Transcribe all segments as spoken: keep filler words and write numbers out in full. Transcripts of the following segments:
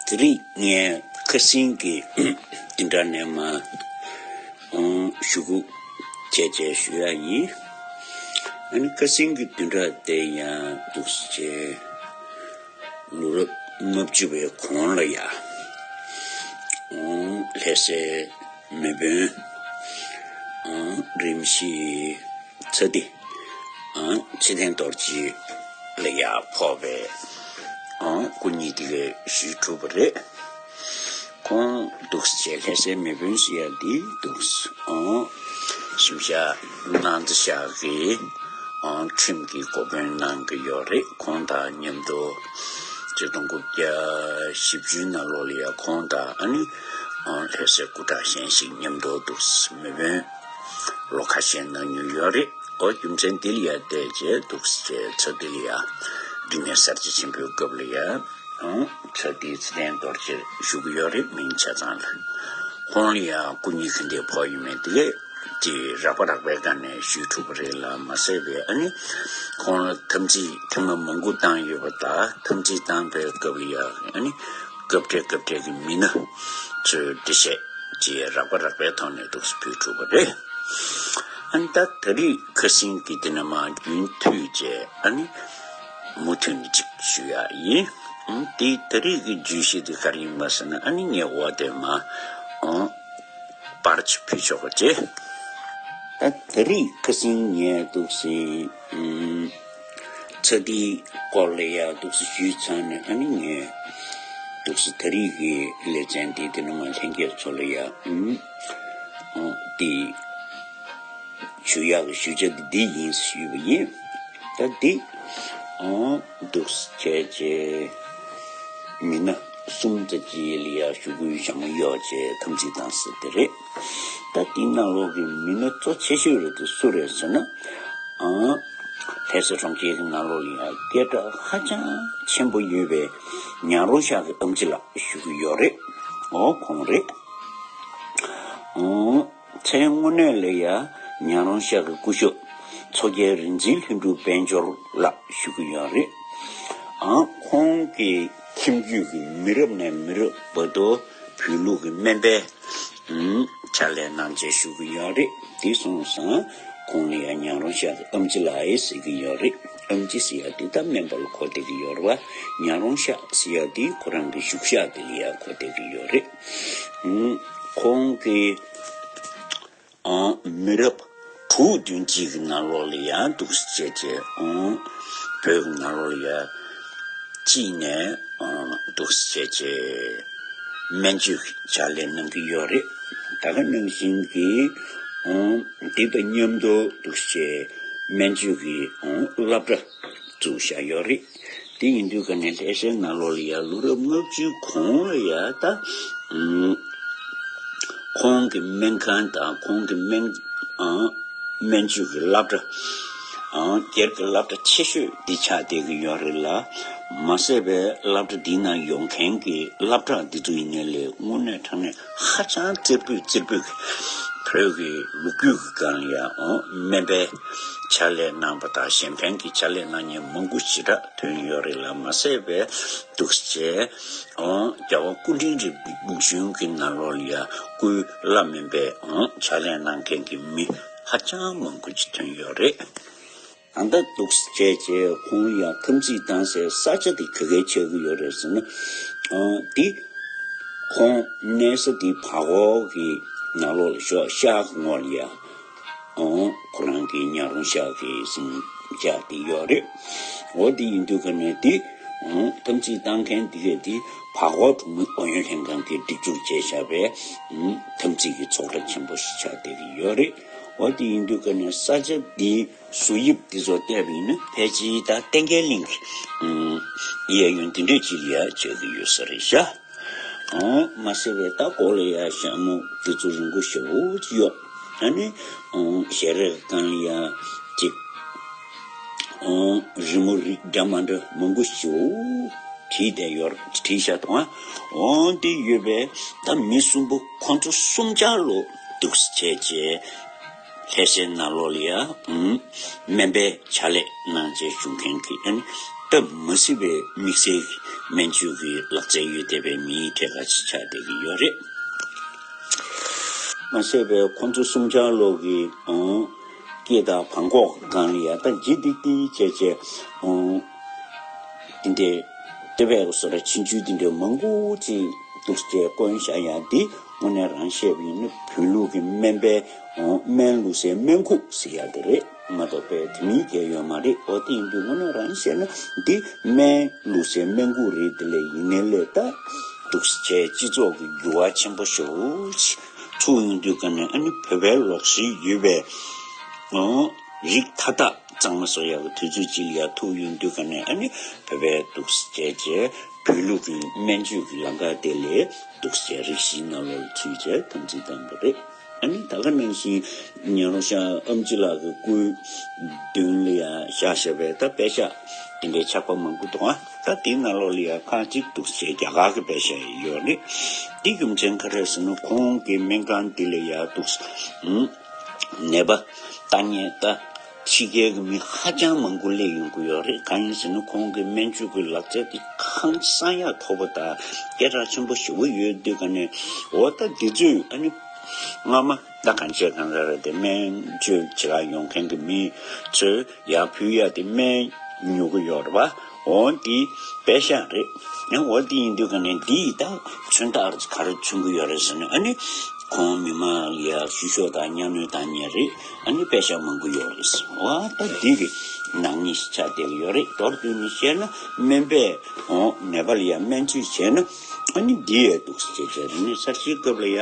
དེ་རིང་ངས་ཁ་སང་གི་བདུན་ཕྲག་ནས་མར་ཨང་ཞུ་སྒུག་བྱས་བྱས་ཞུ་ཡ་ཡིན། ཨ་ནི་ཁ་སང་གི་བདུན་ཕྲག་དེ་ཡང་འདུག་སེ་བྱས། ལོ་རབས་ལྔ་བཅུ་བའི་གོང་ལ་ཡ། ཨང་ལྷ་སའི་མེས་དཔོན་ཨང་རིམ་བཞི་ཚ་འདི་ཨང་ཚེ་བརྟན་རྡོ་རྗེ་ལ་ཡ་ཕོག་པའི་ཨང་སྐུ་ཉིད་དེ་གའི་ཞུས་གྲུབ་པ་རེད། ཁོང་འདུག་སེ་བྱས་ལྷ་སའི་མེས་དཔོན་ཟེར་ཡ་འདི་འདུག་སེ་ཨང་ཞིབ་བཤེར་གནང་ཚེ་ཤག་གི་ཨང་ཁྲིམས་ཀྱི་འགོ་དཔོན་གནང་གི་ཡོད་རེད། ཁོང་དང་མཉམ་དུ་ཆིག་སྟོང་དགུ་བརྒྱ་བཞི་བཅུ་ནང་ལོགས་ལ་ཡ་ཁོང་དང་ཨ་ནི་ཨང་ལྷ་སའི་སྐུ་དྲག་གཞན་ཞིག་མཉམ་དུ་འདུག་སེ་མེས་དཔོན་ལོ་ཁ་ཤས་གནང་མྱོང་ཡོད་རེད། ཨོ་རྒྱུ་མཚན་འདི་ལ་ཡ་བལྟས་བྱས་འདུག་སེ་བྱས་ཚ་འདི་ལ་ཡ་འབྲི་གནས་གསར་བརྗེ་ཆེན་པོའི་སྐབས་ལ་ཡ་ཨང་ཚ་འདི་ཚེ་བརྟན་རྡོ་རྗེ་བཞུགས་ཀྱི་ཡོད་རེད། མིང་ཆ་ཚང་ལ་ཁོང་ལ་ཡ་སྐུ་ཉིད་ག་འདྲས་ཕོག་ཡོད་མེད་དེ་གས་ཀྱི་རགས་པ་རགས་པའི་སྒང་ནས་ཞུས་གྲུབ་པ་རེད་ལ་མ་ཟད་པའི་ཨ་ནི་ཁོང་ལ་འཐབ་འཛིང་ཐེངས་མ་མང་པོ་བཏང་ཡོད་པ་དང་འཐབ་འཛིང་བཏང་པའི་སྐབས་ལ་ཡ་ཨ་ནི་སྐབས་འབྲེལ་སྐབས་འབྲེལ་གྱི་མི་སྣ་ཚོས་འགྲེལ་བཤད་ཀྱི་རགས་པ་རགས་པའི་ཐོག་ནས་འདུག་སེ་ཕུལ་གྲུབ་པ་རེད། ཨ་ནི་ད་ད་རེས་ཁ་སང་གི་དེ་ནས་མར་རྒྱུན་མཐུད་བྱས་ཨ་ནི་མུ་མཐུད་ནས་ཅིག་ཞུ་ཡ་ཡིན། ཨ་ནི་དེ་ད་རེས་ཀྱི་བརྗོད་གཞི་དེ་ག་རེ་ཡིན་པ་ཟེར་ན་ཨ་ནི་ངས་འོ་དེ་མར་ཨང་པར་ཅིག་ཕུལ་ཆོག་ག་བྱས། ད་ད་རེས་ཁ་སང་ངས་འདུག་སེ་ཨམ་ཚ་འདིའི་སྐོར་ལ་ཡ་འདུག་སེ་ཞུས་ཚར་ནས་ཨ་ནི་ངས་འདུག་སེ་ད་རེས་ཀྱི་ལེ་ཚན་འདི་དེ་ནས་མར་ལྷན་རྒྱས་ཚོ་ལ་ཡ་ཨམ་ཨང་དེ་ཞུ་ཡག་གི་ཞུ་བྱ་འདི་འདི་ཡིན་ཞུས་པ་ཡིན། ད་འདི་ཨང་འདུག་སེ་བྱས་བྱས་མི་སྣ་གསུམ་ཙམ་ཅིག་ལ་ཡ་ཞུ་སྐུལ་བྱ་མོ་གཡོག་བྱས་འཐབ་འཛིང་བཏང་ཟེར་དེ་རེད། ད་འདི་ནང་ལོགས་ཀྱི་མི་སྣ་གཙོ་ཆེ་ཤོས་རེད་དེ་སུ་རེད་ཟེར་ན། ཨང་ལྷ་སའི་གྲོང་ཁྱེར་གྱི་ནང་ལོགས་ལ་ཡ་སྐད་གྲགས་ཧ་ཅང་ཆེན་པོ་ཡོད་པའི་ཉང་རོང་ཤག་གི་ཨམ་ཆི་ལགས་ཞུ་གི་ཡོད་རེད། འོ་ཁོང་རེད། ཨང་མཚན་དངོས་གནས་ལ་ཡ་ཉང་རོང་ཤག་གི་སྐུ་ཞབས་མཚོ་རྒྱལ་རིག་འཛིན་ལྷུན་གྲུབ་དཔལ་འབྱོར་ལགས་ཞུ་གི་ཡོད་རེད། ཨང་ཁོང་གི་ཁྱིམ་རྒྱུད་ཀྱི་མི་རབས་ནས་མི་རབས་བར་དུ་བོད་ལུགས་ཀྱི་སྨན་པའི་ཨང་ཕྱག་ལས་གནང་བྱས་བཞུགས་ཀྱི་ཡོད་རེད། དེ་སོང་ཙང་ཁོང་ལ་ཡང་ཉང་རོང་ཤག་གི་ཨམ་ཆི་ལགས་ཟེར་གྱི་ཡོད་རེད། ཨམ་ཆི་ཟེར་ཡ་དེ་ད་སྨན་པ་ལ་གོ་བསྡད་ཀྱི་ཡོད་རེད་བ། ཉང་རོང་ཤག་ཟེར་ཡ་དེ་ཁོ་རང་གི་བཞུགས་ཤག་དེ་ལ་ཡང་གོ་བསྡད་ཀྱི་ཡོད་རེད། ཨང་ཁོང་གི་ཨང་མི་རབས་དྲུག་བདུན་གཅིག་གི་ནང་ལོགས་ལ་ཡང་འདུག་སེ་བྱས་བྱས་ཨང་བོད་ཀྱི་ནང་ལོགས་ལ་ཡང་གཅིག་ནས་ཨང་འདུག་སེ་བྱས་བྱས་སྨན་བཅོས་ཀྱི་ཕྱག་ལས་གནང་གི་ཡོད་རེད། ད་ག་ནང་བཞིན་གྱི་ཨང་འདི་དང་མཉམ་དུ་འདུག་སེ་བྱས་སྨན་བཅོས་ཀྱི་ཨང་སློབ་གྲྭ་བཙུགས་བཞག་ཡོད་རེད། དེ་ཡིན་དུས་ཀ་ནས་ལྷ་སའི་ནང་ལོགས་ལ་ཡ་ལོ་རབས་ལྔ་བཅུའི་གོང་ལ་ཡ་ད་ཨང་ཁོང་གི་སྨན་ཁང་དང་ཁོང་གི་སྨན་ཨང་སྨན་བཅོས་ཀྱི་སློབ་གྲྭ་ཨང་སྒེར་གྱི་སློབ་གྲྭ་ཆེ་ཤོས་འདི་ཆགས་བསྡད་ཀྱི་ཡོད་རེད་ལ། མ་ཟད་པའི་སློབ་གྲྭ་འདི་ནང་ཡོང་མཁན་གྱི་སློབ་གྲོགས་འདི་ཚོ་ཡིན་ནའི་ལས་དངོས་གནས་དྲང་གནས་ཧ་ཅང་རྩེ་ཕུད་རྩེ་ཕུད་ཀྱི་བོད་ཀྱི་ལོ་རྒྱུས་ཀྱི་སྒང་ལ་ཡང་ཨང་སྨན་པའི་ཕྱག་ལས་གནང་པ་དང་གཞན་ཕན་གྱི་ཕྱག་ལས་གནང་མཁན་མང་པོ་ཞེ་དྲག་ཐོན་ཡོད་རེད་ལ། མ་ཟད་པའི་འདུག་སེ་ཨང་རྒྱལ་བ་སྐུ་ཕྲེང་རིམ་བྱོན་གྱི་ནང་ལོགས་ལ་ཡང་སྐུའི་བླ་སྨན་པའི་ཨང་ཕྱག་ལས་གནང་མཁན་གྱི་མི་ཧ་ཅང་མང་པོ་ཅིག་ཐོན་ཡོད་རེད། ད་ལྟ་འདུག་སེ་བྱས་བྱས་ཁོང་ཡང་འཐབ་འཛིང་བཏང་སའི་ས་ཆ་དེ་ག་གའི་ཆགས་ཀྱི་ཡོད་རེད་ཟེར་ན། ཨང་འདི་ཁོང་གནས་ས་དེ་བར་སྐོར་གྱི་ནང་ལོགས་ལ་ཤོག་ཤག་གི་ངོས་ལ་ཡ་ཨང་ཁོ་རང་གི་ཉང་རོང་ཤག་གི་ཟིང་ཆ་དེ་ཡོད་རེད། འོ་དེ་ཡིན་དུས་ཀ་ནས་དེ་ཨང་འཐབ་འཛིང་བཏང་མཁན་དེ་གས་དེ་བར་སྐོར་གྲོང་མི་ཨུ་ཡོན་ལྷན་ཁང་གིས་སྒྲིག་སྒྱུར་བྱས་བཞག་པའི་ཨང་འཐབ་འཛིང་གི་ཚོགས་ར་ཆེན་པོ་ཞིག་ཆགས་བསྡད་ཀྱི་ཡོད་རེད། འོ་དེ་ཡིན་དུས་ཀ་ནས་ས་ཆ་དེ། བཟོ་དབྱིབས་འདི་ཚོ་བལྟས་པ་ཡིན་ན་ཕལ་ཆེར་ད་བསྟན་རྒྱས་གླིང་གི་ཨུམ་གཡས་གཡོན་འདི་འདྲས་ཅིག་ལ་ཡ་བྱེད་ཀྱི་ཡོད་ས་རེད་ཤག་ཨང་མ་ཟད་པའི་ད་སྐོར་ལ་ཡ་ཞྭ་མོ་འདི་ཚོ་རིང་པོ་ཞེ་པོ་ཅིག་ཡོད། ཨ་ནི་ཨང་ཞལ་རས་སྒང་ལ་ཡ་ཅིག་ཨང་རི་མོ་རིགས་འདྲ་མ་འདྲ་མང་པོ་ཞེ་པོ་བྲིས་བསྡད་ཡོད་བྲིས་ཤག་དང་ཨང་འདི་ཡོད་པས་ད་མི་གསུམ་པོ་ཁོ་ཚོ་གསུམ་ཆར་ལོ་འདུག་སེ་བྱས་བྱས། ལྷ་སའི་ནང་ལོགས་ལ་ཡ་ཨུམ་སྨན་པའི་ཕྱག་ལས་གནང་བྱས་བཞུགས་མཁན་གྱི་ཨ་ནི་ སྟབས་མ་སྲིད་པའི་དམིགས་བསལ་གྱི་སྨན་བཅོས་ཀྱི་ལག་རྩལ་ཡོད་བསྡད་པའི་མིའི་གྲས་ཁ་ཅིག་ཆགས་བསྡད་ཀྱི་ཡོད་རེད། མ་ཟད་པའི་ཁོང་ཚོ་གསུམ་ཆར་ལོག་གི་ཨང་། སྐེ་དང་བྲང་ཁོག་སྒང་ལ་ཡ་ད་ལྗིད་ཏིག་ཏིག་བྱས་བྱས་ཨང་། དེ་འདྲའི་ལྟེ་བའི་སོ་ར་ཆུང་ཆུང་དེ་འདྲའི་མང་པོ་ཅིག་འདུག་སེ་བསྐོན་བཞག་ཡ་འདི་དངོས་གནས་རང་བཤད་པ་ཡིན་ན་བོད་ལུགས་ཀྱི་སྨན་པའི་ཨང་སྨན་བླུགས་སའི་སྨན་ཁུག་ཟེར་ཡ་དེ་རེད་མ་གཏོགས་པའི་དེ་མིན་གང་ཡང་ཡོད་མ་རེད། འོ་དེ་ཡིན་དུས་དངོས་གནས་རང་བཤད་ན་འདི་སྨན་བླུགས་སའི་སྨན་ཁུག་རེད། དེ་ལས་ཡིན་ནའི་ལས་ད་འདུག་སེ་བྱས་སྤྱི་ཚོགས་ཀྱི་འགྱུར་བ་ཆེན་པོ་ཞེ་པོ་ཅིག་ཚུགས་ཡོང་དུས་ག་ནས་ཨ་ནི་བོད་པའི་ལུགས་སྲོལ་ཡོད་པའི་ཨང་། རིགས་མཐའ་དག་གཙང་མ་བཟོ་ཡག་གི་དུས་ཚོད་ཅིག་ལ་ཡ་ཐུག་ཡོང་དུས་ག་ནས་ཨ་ནི་བོད་པའི་འདུག་སེ་བྱས་བྱས་བོད་ལུགས་ཀྱི་སྨན་བཅོས་ཀྱི་ལམ་ཁ་དེ་ལས་འདུག་སེ་བྱས་རིགས་བཞིའི་ནང་ལོགས་ལ་ཚུད་བྱས་དམ་ཚིག་བཏང་བ་རེད། ཨ་ནི་ད་ག་ནང་བཞིན་ཉེ་རང་ཤག་ཨམ་ཆི་ལགས་ཀྱི་སྐུའི་མདུན་ལ་ཡ་བཞག་བཞག་པའི་ད་པད་ཤག་དེ་འདྲའི་ཆག་པ་མང་པོ་འདུག་ཨ་ད་དེའི་ནང་ལོགས་ལ་ཡ་ཁག་ཅིག་འདུག་སེ་བྱས་རྒྱ་གར་གྱི་པད་ཤག་ཡོད་རེད། དེ་རྒྱུ་མཚན་ག་རེ་ཟེར་ན་ཁོང་གི་སྨན་ཁང་འདི་ལ་ཡ་འདུག་སེ་ཨུམ། ནད་པ་ལྟ་མཁན་ད་ཕྱི་རྒྱལ་གྱི་མི་ཧ་ཅང་མང་པོ་སླེབས་ཡོང་གི་ཡོད་རེད། གང་ཡིན་ཟེར་ན་ཁོང་གི་སྨན་བཅོས་ཀྱི་ལག་རྩལ་དེ་ཧང་སང་ཡག་མཐོ་པོ་དང་སྐད་གྲགས་ཆེན་པོ་ཞེ་པོ་ཡོད་དུས་ག་ནས་འོ་ད་འདི་ཚོས་ཨ་ནི་སྔ་མ་ད་གང་བྱས་གང་རེད་རེད་དེ་སྨན་བཅོས་བྱེད་ག་ཡོང་མཁན་གྱི་མི་ཚོས་ཡར་ཕུལ་ཡ་དེ་སྨན་ཉོ་གི་ཡོད་རེད་པ། འོ་འདི་པད་ཤག་རེད། ཡང་འོ་འདི་ཡིན་དུས་ག་ནས་འདི་ཡི་ད་མཚོན་རྟགས་ག་རེ་མཚོན་གི་ཡོད་རེད་ཟེར་ན་ཨ་ནི། ཁོང་མི་མང་ལ་ཡ་བཤུ་གཞོག་དང་གཉའ་གནོན་བཏང་མཁན་རེད། ཨ་ནི་པད་ཤག་མང་པོ་ཡོད་རེད། ཨ་ད་འདི་གི་ནག་ཉེས་ཤིག་ཆགས་བསྡད་ཀྱི་ཡོད་རེད། མདོར་བསྡུས་ནས་བཤད་ན་སྨན་པས་འོ་ནད་པ་ལ་ཡ་སྨན་བཅོས་བྱས་ན་ཨ་ནི་འདི་ཡ་འདུག་སེ་བྱས་བྱས་རེད་ནས་གསར་བརྗེའི་སྐབས་ལ་ཡ་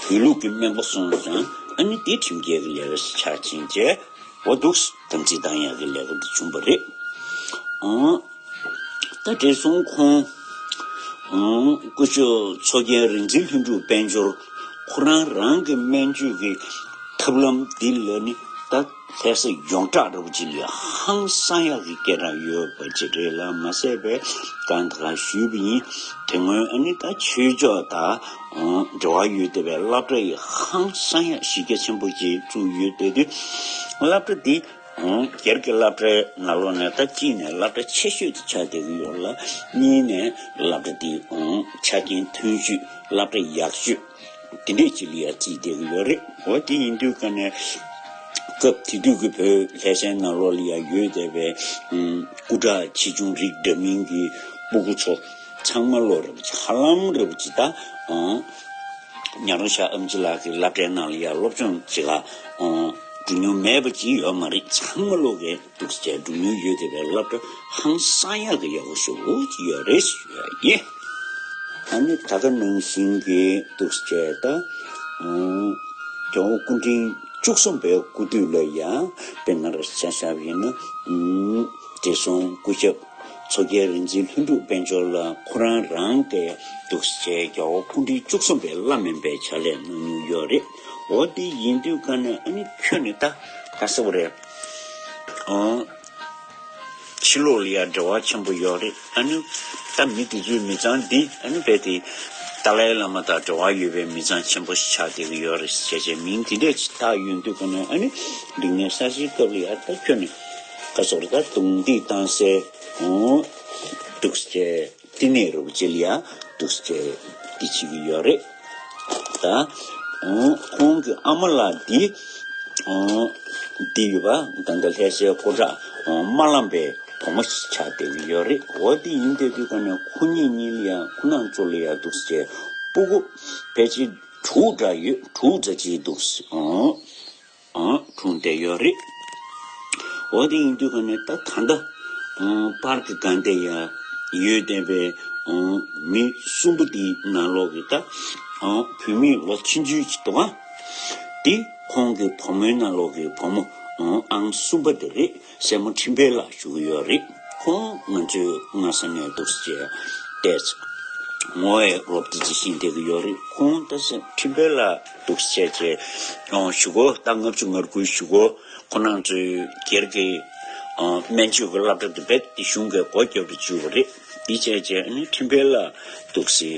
བོད་ལུགས་ཀྱི་སྨན་པ་སོང་ཙང་ཨ་ནི་འདི་ཁྲིམས་འགལ་གྱི་ལས་ཀ་ཞིག་ཆགས་ཕྱིན་བྱས་འོ་འདུག་སེ་དམ་ཚིག་བཏང་ཡག་གི་ལས་ཀ་འདི་བྱུང་བ་རེད། ཨང་། ད་བགྲེས་སོང་ཁོང་། ཨང་། སྐུ་ཞབས་མཚོ་རྒྱལ་རིག་འཛིན་ལྷུན་གྲུབ་དཔལ་འབྱོར་ཁོ་རང་རང་གི་སྨན་བཅོས་ཀྱི་ཐབས་ལམ་འདི་ལ་ནི་ད་ལྷ་ས་ཡོངས་གྲགས་འདྲ་པོ་ཅིག་ལ་ཧང་སང་ཡག་གི་སྐད་གྲགས་ཡོད་པ་ཅིག་རེད་ལ་མ་ཟད་པའི་གང་དག་ཞུས་པ་ཡིན། དེ་སྔོན་ཨ་ནི་ད་ཆོས་ཕྱོགས་དང་འབྲེལ་བ་ཡོད་བསྡད་པའི་སློབ་གྲྭ་ཡི་ཧང་སང་ཡག་གཞི་རྒྱ་ཆེན་པོ་ཅིག་བཙུགས་ཡོད་བསྡད་དུས་སློབ་གྲྭ་འདི། སྒེར་གྱི་སློབ་གྲྭའི་ནང་ལོགས་ནས་ད་གཅིག་ནས་སློབ་གྲྭ་ཆེ་ཤོས་དེ་ཆགས་བསྡད་ཀྱི་ཡོད་ལ། གཉིས་ནས་སློབ་གྲྭ་དེ་ཆ་རྐྱེན་ཐོན་ཤོས་སློབ་གྲྭ་ཡག་ཤོས་དེ་འདྲས་ཅིག་ལ་ཡ་བརྩིས་བསྡད་ཀྱི་ཡོད་རེད། འོ་དེ་ཡིན་དུས་ཀ་ནས་སྐབས་དེ་དུས་ཀྱི་བོད་ལྷ་སའི་ནང་ལོགས་ལ་ཡ་ཡོད་བསྡད་པའི་སྐུ་དྲག་ཆེ་ཆུང་རིགས་འདྲ་མིན་གྱི་སྤུ་གུ་ཚོ་ཚང་མ་ལོ་རེ་བ་ཅིག་ཧ་ལམ་རེ་བ་ཅིག་ད། ཉ་རོང་ཤག་ཨམ་ཆི་ལགས་ཀྱི་སློབ་གྲྭའི་ནང་ལ་ཡང་སློབ་སྦྱོང་བྱེད་ག་འགྲོ་མྱོང་མེད་པ་ཅིག་ཡོད་མ་རེད། ཚང་མ་ལོག་གིས་འདུག་སེ་འགྲོ་མྱོང་ཡོད་བསྡད་པའི་སློབ་གྲྭ་ཧང་སང་ཡག་གི་ཡག་པོ་ཞེ་པོ་ཅིག་ཡོད་རེད་ཞུ་ཡ་ཡིན། ཨ་ནི་ད་ག་ནང་བཞིན་གྱི་འདུག་སེ་ད་རྒྱལ་བ་སྐུ་ཕྲེང་བཅུ་གསུམ་པའི་སྐུ་དུས་ལ་ཡང་དཔེར་ན་རེ་ཆ་བཞག་པ་ཡིན་ན་བགྲེས་སོང་སྐུ་ཞབས། མཚོ་རྒྱལ་རིག་འཛིན་ལྷུན་གྲུབ་དཔལ་འབྱོར་ལགས་ཁོ་རང་རང་གི་འདུག་སེ་རྒྱལ་བ་སྐུ་ཕྲེང་བཅུ་གསུམ་པའི་བླ་སྨན་པའི་ཕྱག་ལས་གནང་མྱོང་ཡོད་རེད། འོ་དེ་ཡིན་དུས་ཀ་ནས་ཨ་ནི་ཁྱོད་ནི་ད་ག་ཟེར་བ་རེད། ཨང་། ཕྱི་ལོགས་ལ་ཡང་འབྲེལ་བ་ཆེན་པོ་ཡོད་རེད། ཨ་ནི་ད་མི་དེ་ཚོའི་མི་ཚང་འདི་ཨ་ནི་རྦད་དེ་ཏཱ་ལའི་བླ་མ་དང་འབྲེལ་བ་ཡོད་པའི་མི་ཚང་ཆེན་པོ་ཞིག་ཆགས་བསྡད་ཀྱི་ཡོད་རེད་ཟེར་བྱས་མིང་དེ་འདྲས་ཅིག་བཏགས་ཡོང་དུས་ཀ་ནས་ཨ་ནི་རིག་གནས་གསར་བརྗེའི་སྐབས་ལ་ཡང་ད་ཁྱོད་ནི། ཁ་སོར་ད་རྡུང་རྡེག་བཏང་སའི་འོང་། འདུག་སེ་བསྟི་གནས་རུ་ཅི་ལ་ཡ་འདུག་སེ་འདི་བྱེད་ཀྱི་ཡོད་རེད། ད་འོང་ཁོང་གི་ཨ་མ་ལགས་འདི་འོང་འདི་ཡོད་པ་ད་ལྟ་ལྷ་སའི་སྐུ་དྲག་འོང་དམར་ལམ་པའི་བུ་མོ་ཞིག་ཆགས་བསྡད་ཀྱི་ཡོད་རེད། འོ་འདི་ཡིན་བསྡད་དུས་ཀ་ནས་ཁོ་གཉིས་གཉིས་ལ་ཡ་ཁོ་རང་ཚོ་ལ་ཡ་འདུག་སེ་སྤུ་གུ་ཕལ་ཆེར་དྲུག་འདྲ་ཡོད། དྲུག་ཙམ་ཅིག་འདུག་སེ་འོང་། འཁྲུངས་བསྡད་ཡོད་རེད། འོ་དེ་ཡིན་དུས་ཀ་ནས་ད་ད་ལྟ་པར་གྱི་སྒང་དེ་ཡང་ཡོད་བསྡད་པའི་མི་གསུམ་པོ་དེའི་ནང་ལོགས་ཀྱི་ད་བུད་མེད་ལོ་ཆུང་ཆུང་ཅིག་འདུག་ག་དེ་ཁོང་གི་བུ་མོའི་ནང་ལོགས་ཀྱི་བུ་མོ་ཨང་གསུམ་པ་དེ་རེད། སྲས་མོ་ཁྲིམས་དཔལ་ལགས་ཞུ་གི་ཡོད་རེད། ཁོང་ང་ཚོའི་སྔ་ས་ནས་འདུག་སེ་བལྟས་ཚེ་ངོ་བོའི་རོབ་ཏི་ཅིག་ཤེས་བསྡད་ཀྱི་ཡོད་རེད། ཁོང་ད་སེ་ཁྲིམས་དཔལ་ལགས་འདུག་སེ་བྱས་བྱས་ཡང་ཞུ་སྒོ་ད་ལྔ་བཅུ་ང་དགུའི་ཞུ་སྒོ་ཁོ་རང་ཚོའི་སྒེར་གྱི་སྨན་བཅོས་ཀྱི་སློབ་གྲྭ་དེ་རྦད་དེ་གཞུང་གིས་སྒོ་བརྒྱབ་ཏུ་བཅུག་པ་རེད། འདི་བྱས་བྱས་ཨ་ནི་ཁྲིམས་དཔལ་ལགས་འདུག་སེ་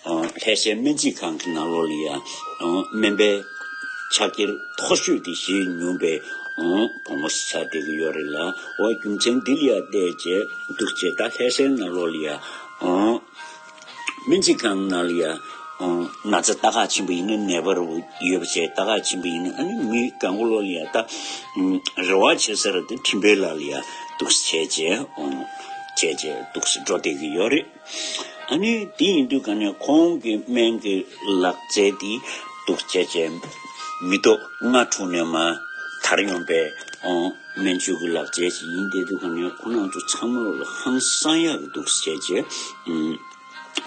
ལྷ་སའི་སྨན་རྩིས་ཁང་གི་ནང་ལོགས་ལ་ཡ་སྨན་པའི་ ཕྱག་འཁྱེར་མཐོ་ཤོས་དེ་བཞེས་མྱོང་པའི་ཨང་བུ་མོ་ཞིག་ཆགས་བསྡད་ཀྱི་ཡོད་རེད་ལ། འོ་རྒྱུ་མཚན་འདི་ལ་ཡ་བལྟས་བྱས་འདུག་བྱས། ད་ལྷ་སའི་ནང་ལོགས་ལ་ཡ་ཨང་སྨན་རྩིས་ཁང་ནང་ལ་ཡ་ཨང་ན་ཚ་ལྟ་ག་ཕྱིན་པ་ཡིན་ན། ནད་པ་རུ་ཡོད་པ་བྱས་ལྟ་ག་ཕྱིན་པ་ཡིན་ན། ཨ་ནི་མི་གང་ག་ལོགས་ལ་ཡ་ད་ཨང་རེ་བ་བྱེད་ས་ར་དེ་ཁྲིམས་དཔོན་ལགས་ལ་ཡ་འདུག་བྱས་བྱས་ཨང་བྱས་བྱས་འདུག་འགྲོ་བསྡད་ཀྱི་ཡོད་རེད། ཨ་ནི་དེ་ཡིན་དུས་ག་ནས་ཁོང་གི་སྨན་གྱི་ལག་རྩལ་དེ་འདུག་བྱས་བྱས་མི་ཐོག་ལྔ་དྲུག་ནས་མར་དར་ཡོང་པའི་ཨང་སྨན་བཅོས་ཀྱི་ལག་རྩལ་ཞིག་ཡིན། དེ་དུས་ག་ནས་ཁོ་རང་ཚོ་ཚང་མ་ལ་ཧང་སང་ཡག་གི་འདུག་བྱས་བྱས་ཨང་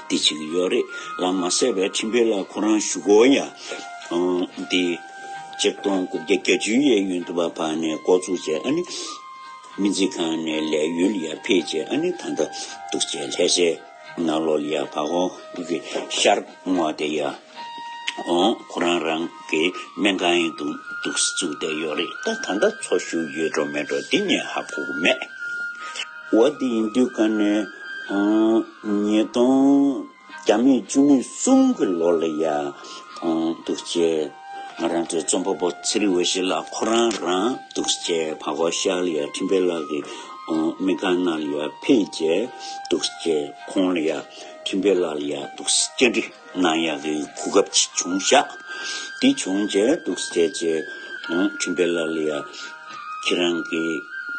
དེ་བྱེད་ཀྱི་ཡོད་རེད་ལ། མ་ཟད་པའི་ཁྲིམས་དཔོན་ལགས་ཁོ་རང་གཞུག་གུ་ཡ་ཨང་དེ་ཆིག་སྟོང་དགུ་བརྒྱ་བརྒྱད་ཅུའི་གཡས་གཡོན་དུ་བ་བར་ནས་འགོ་བཙུགས་བྱས། ཨ་ནི་སྨན་རྩིས་ཁང་ནས་ལས་ཡུལ་ལ་ཡ་ཕེབས་བྱས། ཨ་ནི་ད་ལྟ་འདུག་བྱས་ལྷ་སའི་ནང་ལོགས་ལ་ཡ་བ་གོ་གི་ཤར་ངོས་དེ་ཡ་ཨོ་ཁོ་རང་རང་གི་སྨན་ཁང་ཡིན་འདུག་འདུག་བཙུགས་བསྡད་ཡོད་རེད། ད་ད་ལྟ་འཚོ་བཞུགས་ཡོད་འགྲོ་མེད་འགྲོ་དེ་ངས་ཧ་གོ་གི་མེད། འོ་དེ་ཡིན་དུས་ག་ནས་ཨང་ཉིས་སྟོང་བརྒྱ་མེད་བཅུ་མེད་གསུམ་གྱི་ལོ་ལ་ཡ་ཨང་འདུག་བྱས་ང་རང་ཚོའི་རྩོམ་པ་པོ་ཚེ་རིང་འོད་ཟེར་ལགས་ཁོ་རང་རང་འདུག་བྱས་བ་གོ་ཤར་ལ་ཡ་ཁྲིམས་དཔོན་ལགས་ཀྱི་ཨང་སྨན་ཁང་ནང་ལ་ཡ་ཕེབས་བྱས་འདུག་བྱས་ཁོང་ལ་ཡ་ཁྲིམས་དཔོན་ལགས་ལ་ཡ་འདུག་བཅར་འདྲི་གནང་ཡག་གི་གོ་སྐབས་ཅིག་བྱུང་ཤག་དེ་བྱུང་རྗེས་འདུག་བྱས་བྱས་ཨང་ཁྲིམས་དཔོན་ལགས་ལ་ཡ་ཁྱེད་རང་གི་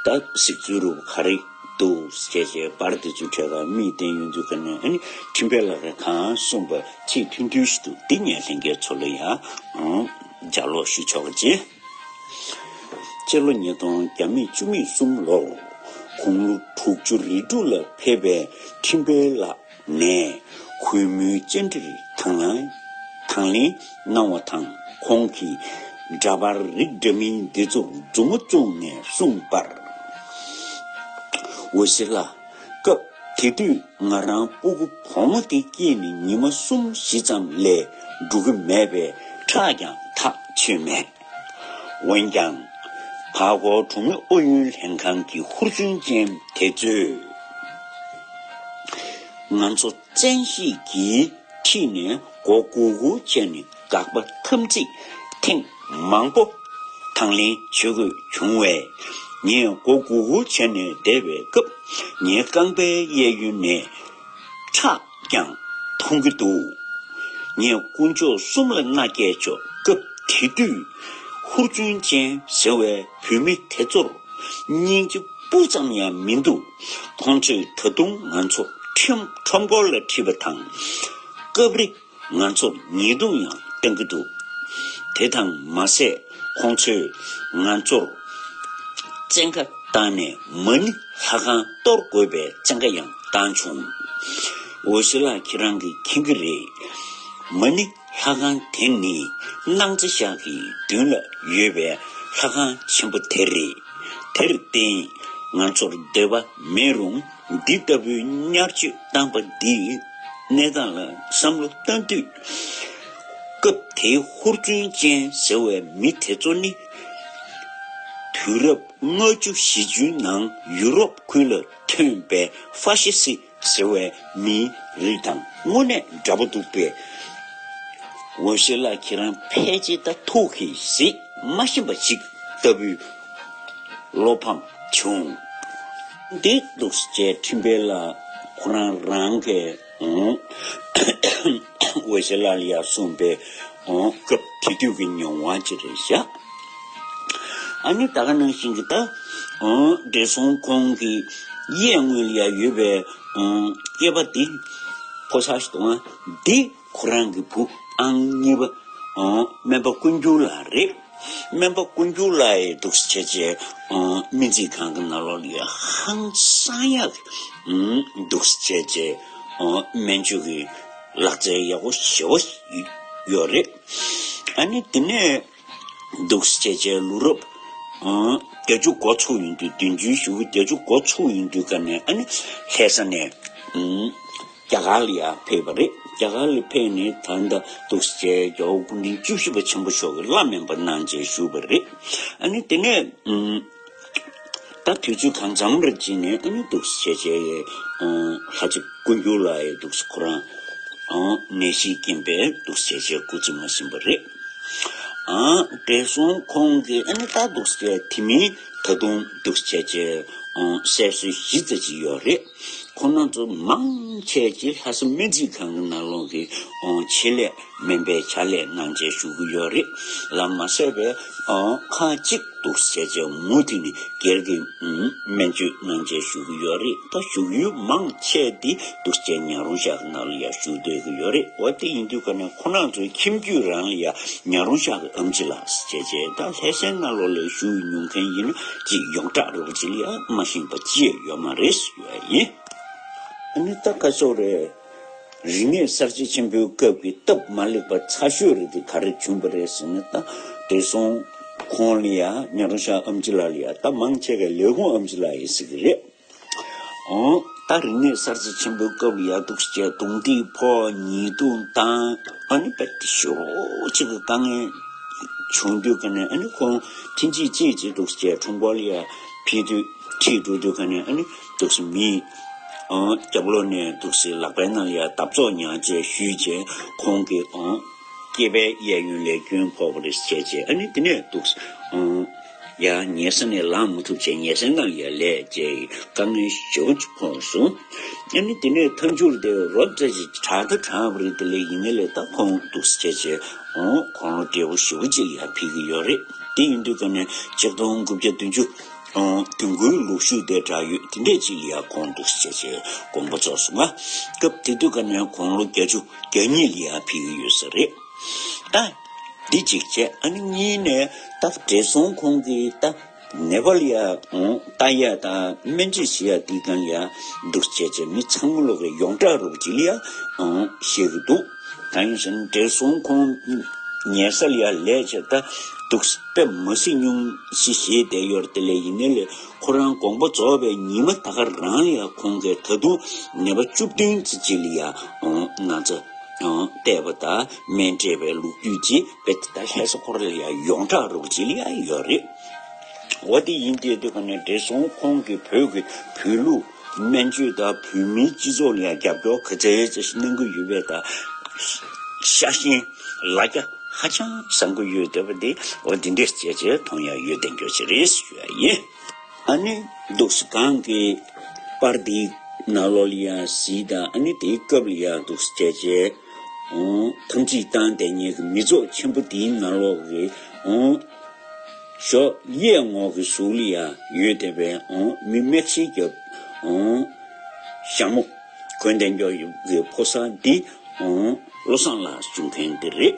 ད་གཟིགས་ཚུལ་རུ་ག་རེ་འདུག་བྱས་བྱས་པར་དེ་ཚོའི་གྲས་ལ་མིག་བསྟན་ཡོང་དུས་ག་ནས་ཨ་ནི་ཁྲིམས་དཔོན་ལགས་ཀྱིས་གང་གསུངས་པ་ཚིག་མཐུན་མཐུན་ཞིག་འདུག་འདི་ངས་ལྷན་རྒྱས་ཚོ་ལ་ཡ་ཨང་ལྗགས་ཀློག་ཞུ་ཆོག་གི་ཅི། སྤྱི་ལོ་ཉིས་སྟོང་བརྒྱ་མེད་བཅུ་མེད་གསུམ་ལོར་དགུང་ལོ་དྲུག་ཅུ་རེ་དྲུག་ལ་ཕེབས་པའི་ཁྲིམས་དཔོན་ལགས་ནས་གུས་མོའི་བཅར་འདྲིར་དང་ལེན་དང་ལེན་གནང་བ་དང་། ཁོང་གིས་འདྲ་པར་རིགས་འདྲ་མིན་འདི་ཚོར་མཛུབ་མོ་བཙུགས་ནས་གསུངས་པར། འོད་ཟེར་ལགས། སྐབས་དེ་དུས་ང་རང་སྤུ་གུ་བུ་མོ་དེ་སྐྱེས་ནས་ཉི་མ་གསུམ་བཞི་ཙམ་ལས་འགྲོ་གི་མེད་པས་ཁྲག་ཀྱང་ཐག་ཆོད་མེད། འོན་ཀྱང་། བར་སྐོར་གྲོང་མི་ཨུ་ཡོན་ལྷན་ཁང་གི་ཧུར་བརྩོན་ཅན་དེ་ཚོས། ང་ཚོ་བཙན་ཤེད་ཀྱིས་ཁྲིད་ནས་མགོ་སྒུར་སྒུར་བྱས་ནས་དགག་པ་འཐབ་འཛིང་ཐེངས་མང་པོ་དང་ལེན་བྱེད་དགོས་བྱུང་བས། ངས་མགོ་སྒུར་སྒུར་བྱས་ནས་བསྡད་པའི་སྐབས། ངའི་རྐང་པའི་གཡས་གཡོན་ནས་ཁྲག་ཀྱང་མཐོང་གི་འདུག་ངས་དཀོན་མཆོག་གསུམ་ལ་མནའ་སྐྱེལ་ཆོག་སྐབས་དེ་དུས་ཧུར་བརྩོན་ཅན་ཟེར་བའི་བུད་མེད་དེ་ཚོར་སྙིང་རྗེ་སྤུ་ཙམ་ཡང་མི་འདུག་ཁོང་ཚོས་ད་དུང་ང་ཚོ་ཁྲིམས་ཁྲོམ་སྐོར་ལ་ཁྲིད་པ་དང་། སྐབས་རེ་ང་ཚོར་ཉེས་རྡུང་ཡང་བཏང་གི་འདུག་དེ་དང་མ་ཟད་ཁོང་ཚོས་ང་ཚོར་བཙན་བཀའ་བཏང་ནས་མ་ཎི་ལྷ་ཁང་གཏོར་དགོས་པའི་བཙན་བཀའ་ཡང་བཏང་བྱུང་། འོད་ཟེར་ལགས་ཁྱེད་རང་གིས་མཁྱེན་གྱི་རེད། མ་ཎི་ལྷ་ཁང་དེ་ནི་སྣང་རྩེ་ཤག་གི་མདུན་ལ་ཡོད་པའི་ལྷ་ཁང་ཆེན་པོ་དེ་རེད། དེར་བརྟེན་ང་ཚོར་འདོད་པ་མེད་རུང་འདི་ལྟ་བུའི་བརྙས་བཅོས་བཏང་པ་འདིས་གནས་སྟངས་ལ་བསམ་བློ་བཏང་དུས། སྐབས་དེའི་ཧུར་བརྩོན་ཅན་ཟེར་བའི་མི་དེ་ཚོ་ནི། དུས་རབས་ལྔ་བཅུ་བཞི་བཅུའི་ནང་ཡུ་རོབ་ཁུལ་ལ་ཐོན་པའི་ཧྥ་ཤི་སི་ཟེར་བའི་མིའི་རིགས་དང་དངོས་གནས་འདྲ་པོ་འདུག་པས། འོད་ཟེར་ལགས་ཁྱེད་རང་ཕལ་ཆེར་ད་ཐུགས་ཀྱིས་གཟིགས་མ་ཤེས་པ་ཞིག་ལྟ་བུའི་བློ་ཕམ་བྱུང་། འདི་འདུག་སེ་བྱས་ཁྲིམས་དཔོན་ལགས་ཁོ་རང་རང་གིས་འོད་ཟེར་ལགས་ལ་ཡར་གསུངས་པའི་སྐབས་དེ་དུས་ཀྱི་མྱོང་བ་ཅིག་རེད་བཞག་ཨ་ནི་ད་ག་ནང་བཞིན་གྱི་ད་བགྲེས་སོང་ཁོང་གི་གཡས་ངོས་ལ་ཡར་ཡོད་པའི་སྐྱེས་པ་འདི་ཕོ་གསར་ཞིག་འདུག་ཨ། འདི་ཁོ་རང་གི་བུ་ཨང་གཉིས་པ་སྨན་པ་ཀུན་འགྱུར་ལགས་རེད། སྨན་པ་ཀུན་འགྱུར་ལགས་ཡི་འདུག་སེ་བྱས་བྱས་སྨན་རྩིས་ཁང་གི་ནང་ལོགས་ལ་ཡ་ཧང་སང་ཡག་འདུག་སེ་བྱས་བྱས་སྨན་བཅོས་ཀྱི་ལག་རྩལ་ཡག་པོ་ཞེ་པོ་ཡོད་རེད། ཨ་ནི་དེ་ནས་འདུག་སེ་བྱས་བྱས་ལོ་རབས་བརྒྱད་ཅུ་འགོ་ཚུགས་ཡོང་དུས། བདུན་ཅུའི་གཞུག་གུ་བརྒྱད་ཅུ་འགོ་ཚུགས་ཡོང་དུས་ཀ་ནས་ཨ་ནི་ལྷ་ས་ནས་རྒྱ་གར་ལ་ཡར་ཕེབས་པ་རེད། རྒྱ་གར་ལ་ཕེབས་ནས་ད་ལྟ་འདུག་སེ་བྱས་རྒྱལ་བ་སྐུ་ཕྲེང་བཅུ་བཞི་པ་ཆེན་པོ་མཆོག་གི་བླ་སྨན་པ་གནང་བྱས་བཞུགས་པ་རེད། ཨ་ནི་དེ་ནས་ད་དུས་ཚོད་གང་འཚམ་རེ་བྱས་ནས་ཨ་ནི་འདུག་སེ་བྱས་བྱས་ལྷ་རྗེ་ཀུན་འགྱུར་ལགས་ཡི་འདུག་སེ་ཁོ་རང་ནད་གཞིས་རྐྱེན་པས་འདུག་སེ་བྱས་བྱས་སྐུ་ཚེ་མ་ཟིན་པ་རེད། ཨང་། བགྲེས་སོང་ཁོང་གིས་ཨ་ནི་ད་འདུག་སེ་དེ་མིན་ད་དུང་འདུག་སེ་བྱས་བྱས་ཨང་། གསལ་གསོལ་གཞི་རྩ་ཅིག་ཡོད་རེད། ཁོང་རྣམ་ཚོ་མང་ཆེ་ཅིག་ལྷ་ས་སྨན་རྩིས་ཁང་གི་ནང་ལོགས་ཀྱི་ཨང་། ཆེད་ལས་སྨན་པའི་ཕྱག་ལས་གནང་བྱས་བཞུགས་ཀྱི་ཡོད་རེད་ལ། མ་ཟད་པའི་ཨང་། ཁག་ཅིག་འདུག་སེ་བྱས་བྱས་མུ་མཐུད་ནས་སྒེར་གྱི་ཨང་། སྨན་བཅོས་གནང་བྱས་བཞུགས་ཀྱི་ཡོད་རེད། ད་བཞུགས་ཡུལ་མང་ཆེ་དེ་འདུག་སེ་ཉག་རོང་ཤག་གི་ནང་ལ་ཡ་བཞུགས་སྡོད་ཀྱི་ཡོད་རེད། འོ་དེ་ཡིན་དུས་ཀ་ནས་ཁོང་རྣམ་ཚོའི་ཁྱིམ་རྒྱུད་རང་ལ་ཡ་ཉག་རོང་ཤག་གི་ཨེམ་ཆི་ལགས་ཟེར་བྱས་བྱས། ད་ལྷ་སའི་ནང་ལོགས་ལ་བཞུགས་མྱོང་མཁན་ཡིན་ན་ཅིག་ཡོངས་གྲགས་རེད་པ། ཅིག་ལ་ཡ་མ་ཤེས་པ་ཅི་ཡང་ཡོད་མ་རེད་ཟེར་ཡ་ཡིན། ཨ་ནི་ད་ག་སོག་རེད། རིག་གནས་གསར་བརྗེ་ཆེན་པོའི་སྐབས་ཀྱི་སྟབས་མ་ལེགས་པ་ཚ་ཤོས་རེད་དེ་ག་རེ་བྱུང་བ་རེད་ཟེར་ན། ད་བགྲེས་སོང་ཁོང་ལ་ཡ་ཉག་རོང་ཤག་ཨེམ་ཆི་ལགས་ལ་ཡ་ད་མང་ཆེ་ག་ལས་ཁུངས་ཨེམ་ཆི་ལགས་ཡིན་ཟེར་གི་རེད། ཨོ། ད་རིག་གནས་གསར་བརྗེ་ཆེན་པོའི་སྐབས་ལ་ཡ་འདུག་སེ་རྡུང་རྡེག་ཕོག་ཉེས་རྡུང་བཏང་། ཨ་ནི་དཔེ་ཞེ་པོ་ཅིག་གི་དཀའ་ངལ་བྱུང་དུས་ཀ་ནས། ཨ་ནི་ཁོང་ཐེངས་གཅིག་གཅིག་ཅིག་འདུག་སེ་ཁྲོམ་སྐོར་ལ་ཡ་ཕེབས་དུས། ཁྲིད་འགྲོ་དུས་ཀ་ནས་ཨ་ནི་འདུག་སེ་མི་ཨང་། རྒྱབ་ལོགས་ནས་འདུག་སེ་ལག་པའི་ནང་ལ་ཡ་འདབ་ཚོགས་ཉར་བྱས་གཞུས་བྱས། ཁོང་གི་ཨང་། སྐེད་པའི་གཡས་གཡོན་ལ་སྐྱོན་ཕོག་པ་རེད་ཟེར་བྱས། ཨ་ནི་དེ་ནས་འདུག་སེ་ཨང་། ཡ་ཉལ་ས་ནས་ལངས་མ་ཐུབ་བྱས་ཉལ་སའི་ནང་ལ་ཡ་ལས་བྱས་དཀའ་ངལ་ཞེ་པོ་ཅིག་ཕོག་སོང་། ཨ་ནི་དེ་ནས་མཐའ་མཇུག་དེ་རོབ་ཙམ་ཅིག་དྲག་ད་དྲག་པ་རེད། དེ་ལས་ཡིན་ནའི་ལས་ད་ཁོང་འདུག་སེ་བྱས་བྱས་ཨང་། དགུང་ལོ་བགྲེས་པོ་ཞེ་པོ་ཅིག་ལ་ཡ་ཕེབས་ཀྱི་ཡོད་རེད། དེ་ཡིན་དུས་ཀ་ནས་ཆིག་སྟོང་དགུ་བརྒྱ་བདུན་ཅུ་ཨང་། དོན་དགུའི་ལོ་གཞུག་དེ་འདྲ་ཡོད། དེ་འདྲས་ཅིག་ལ་ཡ་ཁོང་འདུག་སེ་བྱས་བྱས་དགོངས་པ་རྫོགས་སོང་ང་། སྐབས་དེ་དུས་ཀ་ནས་དགུང་ལོ་བརྒྱད་ཅུ་གྱ་གཉིས་ལ་ཡ་ཕེབས་ཀྱི་ཡོད་ས་རེད། ད་འདི་གཅིག་བྱས། ཨ་ནི་གཉིས་ནས་ད་བགྲེས་སོང་ཁོང་གིས་ད་ནེ་པ་ལ་ཡ་ཨང་། ལྟ་ཡ་དང་སྨན་བཅོས་བྱེད་ཡ་དེའི་སྒང་ལ་ཡ་འདུག་སེ་བྱས་བྱས་མི་ཚང་མ་ལོག་གི་ཡོངས་གྲགས་རོགས་ཅིག་ལ་ཡ་ཨང་། བཤད་ཀྱི་འདུག། ད་ཡིན་ཟེར་ན་བགྲེས་སོང་ཁོང་ཉལ་ས་ལ་ཡ་ལས་བྱས་ད་འདུག་སེ་དཔེ་མ་སྲིད་སྙུང་གཞི་བཞེས་བསྡད་ཡོད་རེད། དེ་ལས་ཡིན་ནའི་ལས་ཁོ་རང་དགོངས་པ་རྫོགས་པའི་ཉི་མ་ད་ག་རང་ལ་ཡ་ཁོང་གིས་ད་དུང་ནད་པ་བཅུ་བདུན་ཙམ་ཅིག་ལ་ཡ་ཨང་། ན་ཚ་ཨང་བལྟས་པ་དང་སྨན་སྤྲད་པའི་ལོ་རྒྱུས་ཅིག་དཔེ་ད་ལྷ་ས་ཁོ་རང་ལ་ཡ་ཡོངས་གྲགས་རོགས་ཅིག་ལ་ཡ་ཡོད་རེད། འོ་དེ་ཡིན་དུས་དུས་ཀ་ནས་བགྲེས་སོང་ཁོང་གིས་བོད་ཀྱི་བོད་ལུགས་སྨན་བཅོས་དང་བོད་མིའི་སྤྱི་ཚོགས་ལ་ཡང་རྒྱབ་སྐྱོར་ག་ཚད་ཅིག་གནང་གི་ཡོད་པའི་ད་ཤ་ཞེན་ལ་རྒྱ་ཧ་ཅང་བཟང་པོ་ཡོད་བསྡད་པ་དེ། འོ་དེ་འདྲས་བྱས་བྱས་མཐོང་ཡ་ཡོད་བསྡད་རྒྱུ་ཅིག་རེད་ཞུ་ཡ་ཡིན། ཨ་ནི་འདུག་སེ་གོང་གི་པར་དེའི་ནང་ལོགས་ལ་ཡང་གཟིགས་དང་། ཨ་ནི་དེའི་སྐབས་ལ་ཡང་འདུག་སེ་བྱས་བྱས་འོང་། དམ་ཚིག་བཏང་བསྡད་མཁན་གྱི་མི་ཚོགས་ཆེན་པོ་དེའི་ནང་ལོགས་ཀྱི་འོང་། ཞོགས་གཡས་ངོས་ཀྱི་ཟུར་ལ་ཡ་ཡོད་བསྡད་པའི་འོང་། མི་མིག་ཤེལ་རྒྱབ་འོང་། ཞྭ་མོ་གོན་བསྡད་མཁན་གྱི་ཕོ་གསར་འདི་འོང་། བློ་བཟང་ལགས་ཞུ་མཁན་འདི་རེད།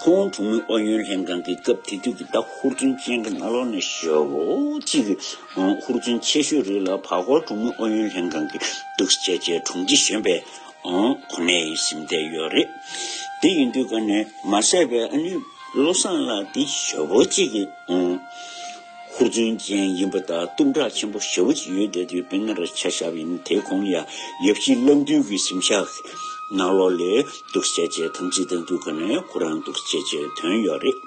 ཁོང་གྲོང་མི་ཨུ་ཡོན་ལྷན་ཁང་གི་སྐབས་དེ་དུས་ཀྱི་ད་ཧུར་བརྩོན་ཅན་གྱི་ནང་ལོགས་ནས་ཞེ་པོ་ཅིག་གི་འོང་། ཧུར་བརྩོན་ཆེ་ཤོས་རེད་ལ། བར་སྐོར་གྲོང་མི་ཨུ་ཡོན་ལྷན་ཁང་གི་འདུག་སེ་བྱས་བྱས་དྲུང་ཆེ་གཞོན་པའི་འོང་། གོ་གནས་ཡིན་ཟིན་བསྡད་ཡོད་རེད། དེ་ཡིན་དུས་ཀ་ནས་མ་ཟད་པའི་ཨ་ནི་བློ་བཟང་ལགས་འདི་ཞེ་པོ་ཅིག་གི་འོང་། ཧུར་བརྩོན་ཅན་ཡིན་པ་དང་གཏུམ་དྲག་ཆེན་པོ་ཞེ་པོ་ཅིག་ཡོད་བསྡད་དུས། དཔེར་ན་ར་ཆ་བཞག་པ་ཡིན་ན་དེ་གོང་ཡ་ཡབ་གཞིས་བླ་མདུན་གྱི་གཟིམ་ཤག་ནང་ལོགས་ལ་འདུག་སེ་བྱས་བྱས་དམ་ཚིག་བཏང་དུས་ཀ་ནས་ཁོ་རང་འདུག་སེ་བྱས་བྱས་ཐོན་ཡོད་རེད།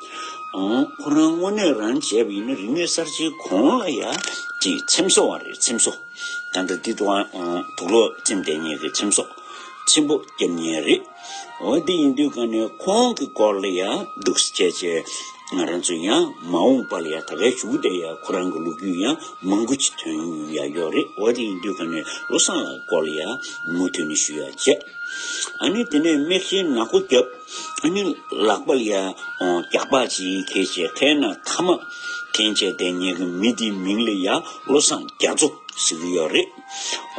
འོང་། ཁོ་རང་དངོས་གནས་རང་བྱས་པ་ཡིན་ན་རིག་གནས་གསར་བརྗེའི་གོང་ལ་ཡ་ཅིག་འཚེམ་བཟོ་བ་རེད། འཚེམ་བཟོ། ད་ལྟ་འདི་དུ་ཨང་དུག་ལོག་བཙེམས་བསྡད་མཁན་གྱི་འཚེམ་བཟོ་ཆེན་པོ་བརྒྱབ་མཁན་རེད། འོ་དེ་ཡིན་དུས་ཀ་ནས་ཁོང་གི་སྐོར་ལ་ཡང་འདུག་སེ་བྱས་བྱས་ང་རང་ཚོ་ཡང་མ་འོངས་པ་ལ་ཡང་ད་གའི་གཞུག་དེ་ཡང་ཁོ་རང་གི་ལོ་རྒྱུས་ཡང་མང་པོ་ཅིག་ཐོན་ཡ་ཡོད་རེད། འོ་དེ་ཡིན་དུས་ཀ་ནས་བློ་བཟང་ལགས་སྐོར་ལ་ཡང་མུ་མཐུད་ནས་ཞུ་ཡ་བྱས། ཨ་ནི་དེ་ནས་མིག་ཤེལ་ནག་པོ་བརྒྱབ། ཨ་ནི་ལག་པ་ལ་ཡང་རྒྱགས་པ་ཅིག་འཁྱེར་བྱས་ཁའི་ནང་ཐ་མག་འཐེན་བྱས་བསྡད་མཁན་གྱི་མི་དེའི་མིང་ལ་ཡང་བློ་བཟང་རྒྱ་མཚོ་ཟེར་གྱི་ཡོད་རེད།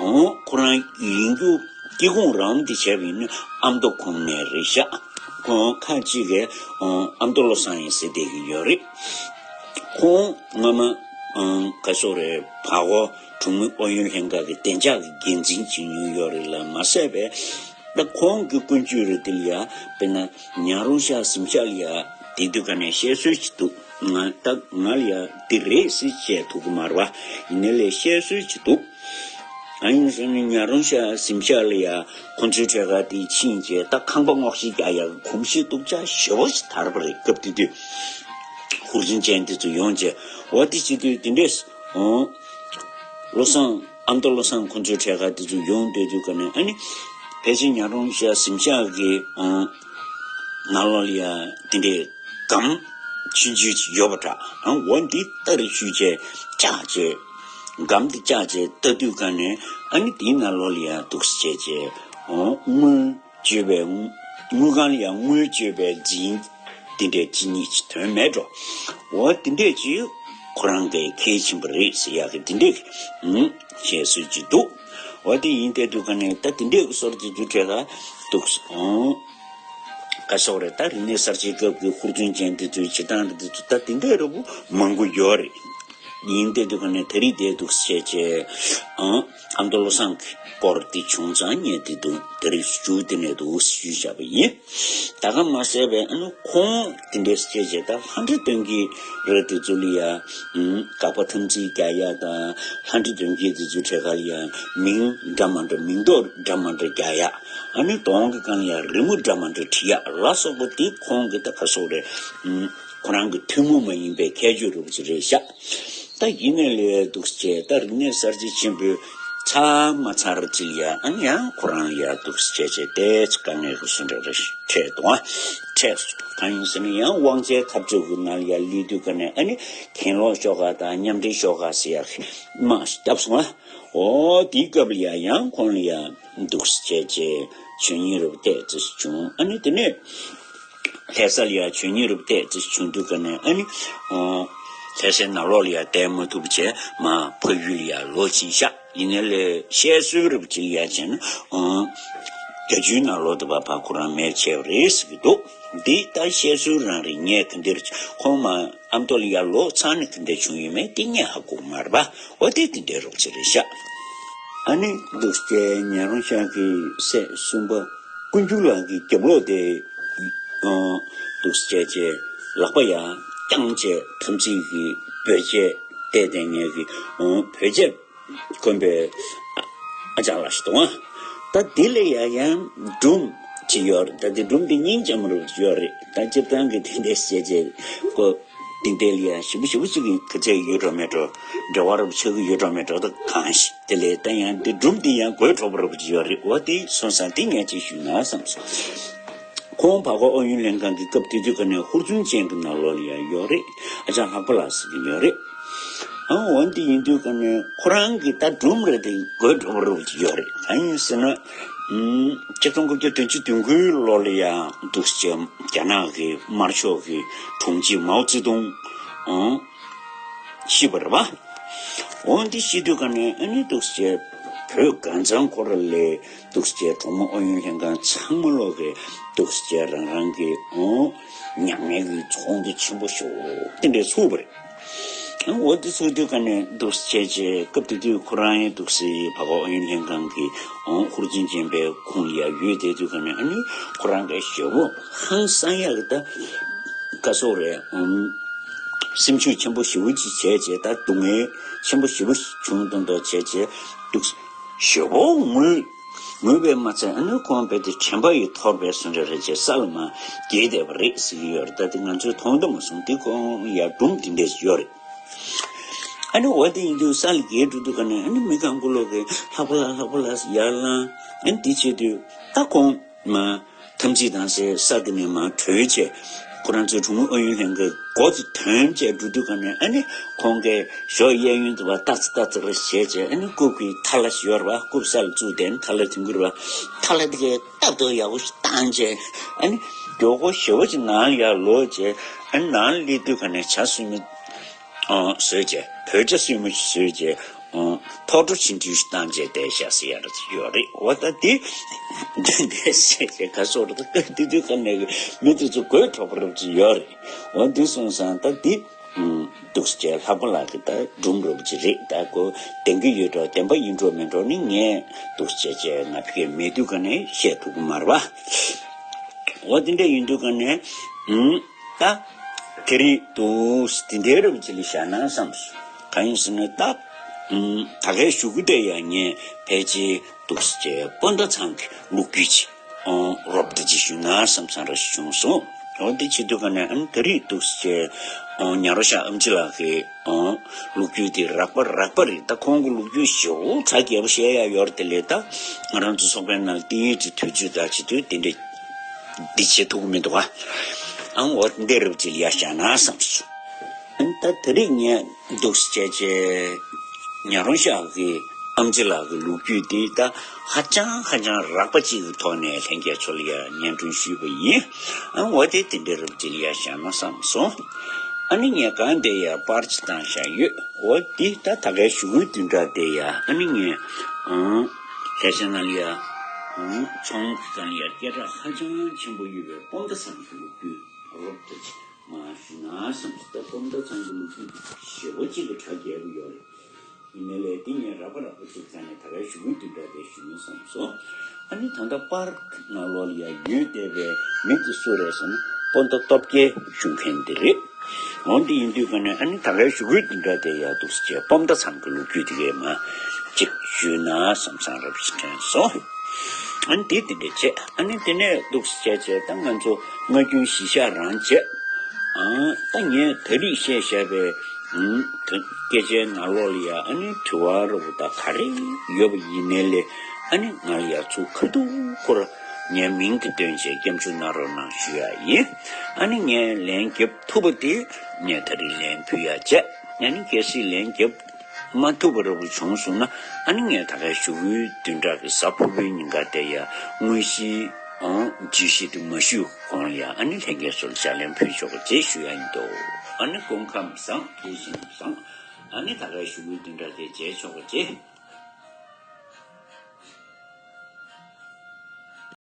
འོང་། ཁོ་རང་ཡིན་རྒྱུ་སྐྱེ་ཁུངས་རང་དེ་བྱས་པ་ཡིན་ན་ཨ་མདོ་ཁོངས་ནས་རེད་ཤག། ཁོང་ཁ་ཅིག་གིས་ཨ་མདོ་བློ་བཟང་ཡིན་ཟེར་བསྡད་ཀྱི་ཡོད་རེད། ཁོང་སྔ་མ་ག་སོག་རེད། བར་སྐོར་གྲོང་མི་ཨུ་ཡོན་ལྷན་ཁང་གི་བདེ་འཇགས་ཀྱི་འགན་འཛིན་བྱེད་མྱོང་ཡོད་རེད་ལ། མ་ཟད་པའི་ད་ཁོང་གི་ཀུན་སྤྱོད་རེད། དེ་ལ་ཡ་དཔེར་ན་ཉག་རོང་ཤག་གཟིམ་ཤག་ལ་ཡ་དེ་དུས་ཀ་ནས་བཤད་སྲོལ་ཅིག་འདུག། ང་ད་ང་ལ་ཡ་འདི་རེད་ཟེར་བཤད་ཐུབ་ཀྱི་མ་རེད་པ། ཡིན་ནའི་ལས་བཤད་སྲོལ་ཅིག་འདུག། ཨ་ཡིན་ཟེར་ན་ཉག་རོང་ཤག་གཟིམ་ཤག་ལ་ཡ་ཁོང་ཚོའི་གྲས་ཀ་དེ་ཕྱིན་བྱས་ད་ཁང་པ་སྔོག་བཤེར་རྒྱག་ཡག་གི་གོམས་གཤིས་སྡུག་ཅག་ཞེ་པོ་ཞིག་དར་བ་རེད། སྐབས་དེ་དུས་ཧུར་བརྩོན་ཅན་དེ་ཚོ་ཡོང་བྱས། འོ་དེ་བྱེད་དུས་དེ་འདྲས་འོང་། བློ་བཟང་ཨ་མདོ་བློ་བཟང་ཁོང་ཚོའི་གྲས་ཀ་དེ་ཚོ་ཡོང་སྡོད་དུས་ཀ་ནས་ཨ་ནི་ཕལ་ཆེར་ཉག་རོང་ཤག་གཟིམ་ཤག་གི་འོང་། ནང་ལོགས་ལ་ཡ་དེ་འདྲས་སྒམ་ ཆུང་ཆུང་ཅིག་ཡོད་པ་འདྲ། ཨ་འོ་འདི་སྟ་རེ་བཤུས་བྱས་བཅག་བྱས། སྒམ་དེ་བཅག་བྱས་ལྟ་དུས་ག་ནས་ཨ་ནི་དེའི་ནང་ལོགས་ལ་ཡ་འདུག་སེ་བྱས་བྱས། ཨོ་དངུལ་བཅོས་པའི་དངུལ་ཁང་ལ་ཡ་དངུལ་བཅོས་པའི་རྫིང་དེ་འདྲས་གཅིག་གཉིས་ཅིག་ཐོན་མེད་འགྲོ། འོ་དེ་འདྲས་ཅིག་ཁོ་རང་གིས་གལ་ཆེན་པོ་རེད་ཟེར་ཡག་གི་དེ་འདྲས་ཀྱི་བཤད་སྲོལ་ཅིག་འདུག་འོ་དེ་ཡིན་དེ་དུས་ག་ནས་ད་དེ་འདྲས་ཀྱི་སོར་གྱི་རྒྱུ་འབྲས་ལ་འདུག་སེ། ཨོ། ག་སོག་རེད། ད་རིག་གནས་གསར་བརྗེའི་སྐབས་ཀྱི་ཧུར་བརྩོན་ཅན་དེ་ཚོའི་བྱེད་སྟངས་རེད། དེ་ཚོ་ད་དེ་འདྲའི་རུ་མང་པོ་ཡོད་རེད། ཡིན་དེ་དུས་ག་ནས་ད་རེས་དེ་འདུག་སེ་བྱས་བྱས། ཨང་། ཨ་མདོ་བློ་བཟང་གི་སྐོར་དེ་བྱུང་ཙང་ངས་དེ་དུས་ད་རེས་མཇུག་དེ་ནས་འདུག་སེ་ཞུས་བཞག་པ་ཡིན། ད་ག་མ་ཟད་པའི་ཨ་ནི་ཁོང་དེ་འདྲས་བྱས་བྱས་ད་ལྷ་འདྲེ་སྟོན་གྱི་རེད། དེ་ཚོ་ལ་ཡ། ཨང་། དགག་པ་དམ་ཚིག་རྒྱག་ཡ་དང་ལྷ་འདྲེ་སྟོན་གྱི་དེ་ཚོའི་གྲས་ཁ་ལ་ཡ་མིང་འདྲ་མ་འདྲ་མིང་འདོགས་འདྲ་མ་འདྲ་རྒྱག་ཡ། ཨ་ནི་གདོང་གི་སྒང་ལ་ཡ་རི་མོ་འདྲ་མ་འདྲ་བྲིས་ཡ་ལ་སོགས་པ་དེ་ཁོང་གི་ད་ག་སོག་རེད། ཨང་། ཁོ་རང་གི་ཐུན་མོང་མ་ཡིན་པའི་ཁྱད་ཆོས་རུ་ཅིག་རེད་ཤག་ད་ཡིན་ནའི་ལས་འདུག་སེ་བྱས་ད་རིག་གནས་གསར་བརྗེ་ཆེན་པོའི་ཚར་མ་ཚར་ཅིག་ཡ་ཨ་ནི་ཡང་ཁོ་རང་ལ་ཡ་འདུག་སེ་བྱས་བྱས་ཏོག་ཙམ་དཀའ་ངལ་གྱི་ཟུར་འདྲ་རེ་འཕྲད་འདུག་ཨ། འཕྲད་སོང་། གང་ཡིན་ཟེར་ན་ཡང་དབང་ཆེན་འཐབ་རྩོད་ཀྱི་ནང་ལ་ཡ་སླེབས་དུས་ག་ནས་ཨ་ནི་གྱེན་ལོག་ཤོག་ཁ་དང་མཉམ་འབྲེལ་ཤོག་ཁ་ཟེར་ཡ་དམག་ཞིག་བརྒྱབ་སོང་ཨ། འོ་དེའི་སྐབས་ལ་ཡ་ཡང་ཁོང་ལ་ཡ་འདུག་སེ་བྱས་བྱས་ཆོས་ཉིད་རུ་བལྟས་ཙམ་ཞིག་བྱུང་། ཨ་ནི་དེ་ནས། ལྷ་ས་ལ་ཡ་ཆོས་ཉིད་རུ་བལྟས་ཙམ་བྱུང་དུས་ག་ནས་ཨ་ནི། ཨོ། ལྷ་སའི་ནང་ལོགས་ལ་ཡ་བསྡད་མ་ཐུབ་བྱས་མར་ཕ་ཡུལ་ལ་ཡ་ལོག་ཕྱིན་ཤག་ཡིན་ནའི་ལས་བཤད་སྲོལ་རུ་ཅིག་ལ་ཡ་བྱས་ན། ཨོ། རྒྱ་ཆུའི་ནང་ལོགས་དུ་བ་ཕ་ཁོ་རང་མལ་ཆེ་བ་རེད་ཟེར་གྱི་འདུག་འདི་ལྟར་བཤད་སྲོལ་རང་རེད། ངས་ག་འདིར་ཁོང་མ་ཨ་མདོ་ལ་ཡ་ལོག་ཚར་ནས་ག་འདིར་བྱུང་ཡོད་མེད་དེ་ངས་ཧ་གོ་མ་རེད་པ། འོ་དེ་དེ་འདྲའི་རུ་ཅིག་རེད་ཤག་ཨ་ནི་འདུག་སེ་ཉན་རང་ཤག་གི་སྲས་གསུམ་པ། དཀོན་མཆོག་ལགས་ཀྱི་རྒྱབ་ལོགས་དེ། ཨ། འདུག་སེ་བྱས་བྱས་ལག་པ་ཡར་བརྐྱངས་བྱས་དམ་ཚིག་གི་བོད་ཆས་བལྟས་བསྡད་མཁན་གྱི། ཨོ། བོད་ཆས་གོན་པའི་ཨ་ཅག་ལགས་ཤིག་འདུག་ཨ། ད་དེ་ལ་ཡ་ཡང་སྒྲུང་ཅིག་ཡོད་རེད། ད་དེ་སྒྲུང་དེ་སྙིང་རྗེ་མོ་རུ་ཡོད་རེད། ད་སྤྱིར་བཏང་གི་དེ་འདྲས་བྱས་བྱས་ཀོ། དེ་འདྲས་ལ་ཡ་ཞིབ་པོ་ཞིབ་པོ་ཅིག་གི་ག་ཚད་ཡོད་འགྲོ་མེད་འགྲོ། འབྲེལ་བ་རུ་ཆགས་ཀྱི་ཡོད་འགྲོ་མེད་འགྲོ་ད་གང་ཞིག་དེ་ལས་ད་ཡང་འདི་སྒྲུང་འདི་ཡང་དགོད་བྲོ་བོ་རུ་ཅིག་ཡོད་རེད། འོ་དེ་སོང་ཙང་འདི་ངས་ཅིག་ཞུས་ན་བསམ་སོང་། ཁོང་བར་སྐོར་ཨུ་ཡོན་ལྷན་ཁང་གི་སྐབས་དེ་དུས་ཀ་ནས་ཧུར་བརྩོན་ཅན་གྱི་ནང་ལོགས་ལ་ཡང་ཡོད་རེད། ཨ་ཅག་ལྷག་པ་ལགས་ཟེར་གྱི་ཡོད་རེད། ཨ་འོ་འདི་ཡིན་དུས་ཀ་ནས་ཁོ་རང་གི་ད་སྒྲུང་རེད་དེ་དགོད་བྲོ་བོ་རུ་ཅིག་ཡོད་རེད། གང་ཡིན་ཟེར་ན། ཨུམ། ཆིག་སྟོང་དགུ་བརྒྱ་བདུན་ཅུ་དོན་དགུའི་ལོ་ལ་ཡང་འདུག་སེ་རྒྱ་ནག་གི་དམར་ཤོག་གི་དྲུང་ཆེ་མའོ་ཙེ་ཏུང་། ཨང་། ཤི་བ་རེད་པ། འོ་འདི་ཤི་དུས་ཀ་ནས་ཨ་ནི་འདུག་སེ་བོད་གངས་ཚང་ཁོ་ར་ལས་འདུག་སེ་གྲོང་མི་ཨུ་ཡོན་ལྷན་ཁང་ཚང་མ་ལོག་གི་འདུག་སེ་རང་རང་གི། ཨོ། མྱ་ངན་གྱི་ཚོགས་འདུ་ཆེན་པོ་ཞིག་དེ་འདྲས་ཚུགས་པ་རེད། འོ་དེ་ཚུགས་དུས་ཀ་ནས་འདུག་སེ་བྱས་བྱས་སྐབས་དེ་དུས་ཁོ་རང་ཡང་འདུག་སེ་བར་སྐོར་ཨུ་ཡོན་ལྷན་ཁང་གི། ཨོ། ཧུར་བརྩོན་ཅན་པའི་ཁོངས་ལ་ཡ་ཡོད་དེ་དུས་ཀ་ནས་ཨ་ནི་ཁོ་རང་གི་ཞེ་པོ་ཧང་སང་ཡག་གི་ད་ག་སོག་རེད། ཨུམ། སེམས་ཤུགས་ཆེན་པོ་ཞེ་པོ་ཅིག་བྱས་བྱས་ད་སྡུག་བསྔལ་ཆེན་པོ་ཞེ་པོ་བྱུང་མདོག་མདོག་བྱས་བྱས་འདུག་སེ་ཞེ་པོ་ངུས། ངུས་པས་མ་ཚད་ཨ་ནི་ཁོང་རྦད་དེ་དྲན་པ་ཡི་འཐོར་བའི་བཟོ་འདྲ་རེད་ཅེས་ས་ལ་མར་འགྱེལ་བསྡད་པ་རེད་ཟེར་གྱི་ཡོད་རེད། ད་དེ་ང་ཚོས་མཐོང་དུ་མ་སོང་། དེ་ཁོང་ཡར་སྒྲུང་དེ་འདྲས་ཡོད་རེད། ཨ་ནི་འོ་དེ་ཡིན་དུས་ས་ལ་འགྱེལ་འགྲོ་དུས་ག་ནས་ཨ་ནི་མི་གང་པོ་ལོག་གིས་ལྷག་པ་ལགས་ལྷག་པ་ལགས་ཟེར་ཡར་ལངས། ཨ་ནི་དེ་བྱེད་དུས་ད་ཁོང་མར་དམ་ཚིག་དང་ཟེར་ས་དེ་ནས་མར་བྲོས་བྱས་ཁོ་རང་ཚོའི་གྲོང་མི་ཨུ་ཡོན་ལྷན་ཁང་གི་སྒོ་དེ་ཐོན་བྱས་འགྲོ་དུས་ག་ནས་ཨ་ནི་ཁོང་གིས་ཞོགས་གཡས་གཡོན་དུ་བ་ཏག་ཙི་ཏག་ཙི་རེ་བྱས་བྱས་ཨ་ནི་རྐུབ་ཀྱི་ཐལ་བ་ཞིག་ཡོད་རེད་པ། རྐུབ་ས་ལ་བཙུགས་ཏེ་ཨ་ནི་ཐལ་བ་དེ་འགུལ་རེད་པ། ཐལ་བ་དེ་གས་སྟབས་བདེ་ཡག་པོ་ཞིག་བཏང་བྱས་ཨ་ནི་མགྱོགས་པོ་ཞེ་པོ་ཅིག་ནང་ལ་ཡར་ལོག་བྱས་ཨ་ནི་ནང་ལ་སླེབས་དུས་ག་ནས་ཇ་སྲུབས་མ་ཨོ། བཟོས་བྱས་བོད་ཇ་སྲུབས་མ་ཞིག་བཟོས་བྱས་ཨོ། ཐོག་འགྲོ་ཕྱིན་དུས་ཤིག་བཏང་བྱས་བསྡད་བཞག་ཟེར་ཡ་རེ་ཡོད་རེད། འོ་ད་དེ་འདི་འདྲས་བཤད་བྱས་ག་སོག་རེད། ད་སྐབས་དེ་དུས་ག་ནས་མི་དེ་ཚོ་དགོད་བྲོ་བོ་རབ་ཅིག་ཡོད་རེད། འོ་འདི་སོང་ཙང་ད་འདི་འདུག་སེ་ལྷག་པ་ལགས་ཀྱི་ད་སྒྲུང་རབ་ཅིག་རེད། ད་ཁོ་བདེན་གྱི་ཡོད་འགྲོ་བདེན་པ་ཡིན་འགྲོ་མིན་འགྲོ་ནི་ངས་འདུག་སེ་བྱས་ང་ཕ་གིར་མེད་དུས་ག་ནས་བཤད་ཐུབ་ཀྱི་མ་རེད་པ། འོ་དེ་འདྲ་ཡིན་དུས་ག་ནས་ད་དེ་རིང་འདུག་སེ་དེ་འདྲའི་རབ་ཅིག་ལ་བཞག་ན་བསམ་སོང་། གང་ཡིན་ཟེར་ན་ད་ད་གའི་གཞུག་གུ་དེ་ཡང་ངས་ཕལ་ཆེར་འདུག་སེ་བྱས་སྤོན་ཟླ་ཚང་གི་ལོ་རྒྱུས་ཅིག་ཨོ་རོབ་ཏུ་ཅིག་ཞུས་ན་བསམ་བསམ་ར་ཞིག་བྱུང་སོང་། འོ་དེ་བྱེད་དུས་ག་ནས་ཨ་ནི་ད་རེས་འདུག་སེ་བྱས་ཨོ་ཉ་རོ་ཤག་ཨམ་ཆི་ལགས་ཀྱི་ཨོ་ལོ་རྒྱུས་དེ་རགས་པ་རགས་པ་རེད། ད་ཁོང་གི་ལོ་རྒྱུས་ཞེ་པོ་ཚ་རྒྱས་པོ་བཤད་ཡ་ཡོད་རེད། དེ་ལས་ད་ང་རང་ཚོ་ཚོགས་པའི་ནང་ལ་དེ་ཡིན་གྱི་དུས་ཚོད་ད་བྱེད་དུས་དེ་འདྲ་འདི་བྱེད་ཐུབ་ཀྱི་མི་འདུག་ག་ཨང་འོ་འདི་རུ་ཅིག་ཡ་བཞག་ན་བསམ་སོང་། ཨང་ད་དེ་རིང་ངས་འདུག་སེ་བྱས་བྱས་ཉ་རོང་ཤག་གི་ཨམ་ཆི་ལགས་ཀྱི་ལོ་རྒྱུས་འདི་ད་ཧ་ཅང་ཧ་ཅང་རགས་པ་ཅིག་གི་ཐོག་ནས་ལྷན་རྒྱས་ཚོ་ལ་ཡ་སྙན་སྒྲོན་ཞུས་པ་ཡིན། ཨང་འོ་དེ་དེ་འདྲ་རུ་ཅིག་ཡ་བཞག་ན་བསམ་སོང་། ཨ་ནི་ངས་གང་དེ་ཡ་པར་ཅིག་བཏང་བཞག་ཡོད། འོ་འདི་ད་ད་གའི་ཞུ་སྐུལ་བདུན་ཕྲག་དེ་ཡ་ཨ་ནི་ངས་ཨང་ལྷ་ས་ནང་ལ་ཡ་ཨང་ཚོང་གི་སྒང་ལ་ཡ་སྐད་གྲགས་ཧ་ཅང་ཆེན་པོ་ཡོད་པའི་སྤོམ་མདའ་ཚང་གི་ལོ་རྒྱུས་རོབ་ཙམ་ཅིག་མར་ཞུས་ན་བསམ་སོང་། ད་སྤོམ་མདའ་ཚང་གི་ལོ་རྒྱུས་ཞེ་པོ་ཅིག་གི་གྲ་རྒྱས་པོ་ཡོད་རེད། ཡིན་ནའི་ལས་འདི་ངས་རགས་པ་རགས་པ་ཅིག་བཙལ་ནས་ད་གའི་ཞུ་སྐུལ་བདུན་ཕྲག་དེ་ཞུས་ན་བསམ་སོང་། ཨ་ནི་ད་ལྟ་པར་ནང་ལོགས་ལ་ཡ་ཡོད་བསྡད་པའི་མི་དེ་སུ་རེད་ཟེར་ན་སྤོམ་མདའ་སྟོབས་རྒྱལ་ཞུ་མཁན་དེ་རེད། འོ་འདི་ཡིན་དུས་ཀ་ནས་ཨ་ནི་ད་གའི་ཞུ་སྐུལ་བདུན་ཕྲག་དེ་ཡ་འདུག་སེ་བྱས་སྤོམ་མདའ་ཚང་གི་ལོ་རྒྱུས་དེ་གས་མར་ཅིག་ཞུས་ན་བསམ་བསམ་རབ་ཞིག་དྲན་སོང་། ཨ་ནི་དེ་དེ་འདྲ་བྱས། ཨ་ནི་དེ་ནས་འདུག་སེ་བྱས་བྱས་ད་ང་ཚོ་སྔ་རྒྱུན་གཞི་བཞག་རང་བྱས། ཨང་ད་ངས་ད་རེས་བཤད་བཞག་པའི་ཨང་ད་སྐད་ཆའི་ནང་ལོགས་ལ་ཡ་ཨ་ནི་དྲི་བ་རུ་ད་ག་རེ་ཡོད་པ་ཡིན་ནའི་ལས་ཨ་ནི་ང་ལ་ཡ་ཚུར་ཁ་ཐུག་ཁོ་ར་ངའི་མིང་དེ་བཏོན་བྱས་སྐྱབས་འཇུག་གནང་རོགས་གནང་ཞུ་ཡ་ཡིན། ཨ་ནི་ངས་ལན་རྒྱབ་ཐུབ་པ་དེ་ངས་ད་རེས་ལན་ཕུལ་ཡ་བྱས། ཨ་ནི་གལ་སྲིད་ལན་རྒྱབ་མ་ཐུབ་པ་ར་བུ་བྱུང་སོང་ན་ཨ་ནི་ངས་ད་གའི་ཞུ་སྐུལ་བདུན་ཕྲག་གི་གཟའ་ཕུར་བུའི་ཉིན་ཀ་དེ་ཡ་དངོས་གཞིའི་ཨང་བརྗོད་གཞི་དེ་མ་ཞུས་གོང་ལ་ཡ་ཨ་ནི་ལྷན་རྒྱས་ཚོར་ལ་ཕྱག་ལན་ཕུལ་ཆོག་པ་བཅས་ཞུ་ཡ་ཡིན་འདུག་ཨ་ནི་སྐུ་ཁམས་བཟང་། དེ་བཞིན་བཟང་། ཨ་ནི་ད་གའི་ཞུ་སྐུལ་བདུན་ཕྲག་དེ་མཇལ་ཆོག་པ་བཅས།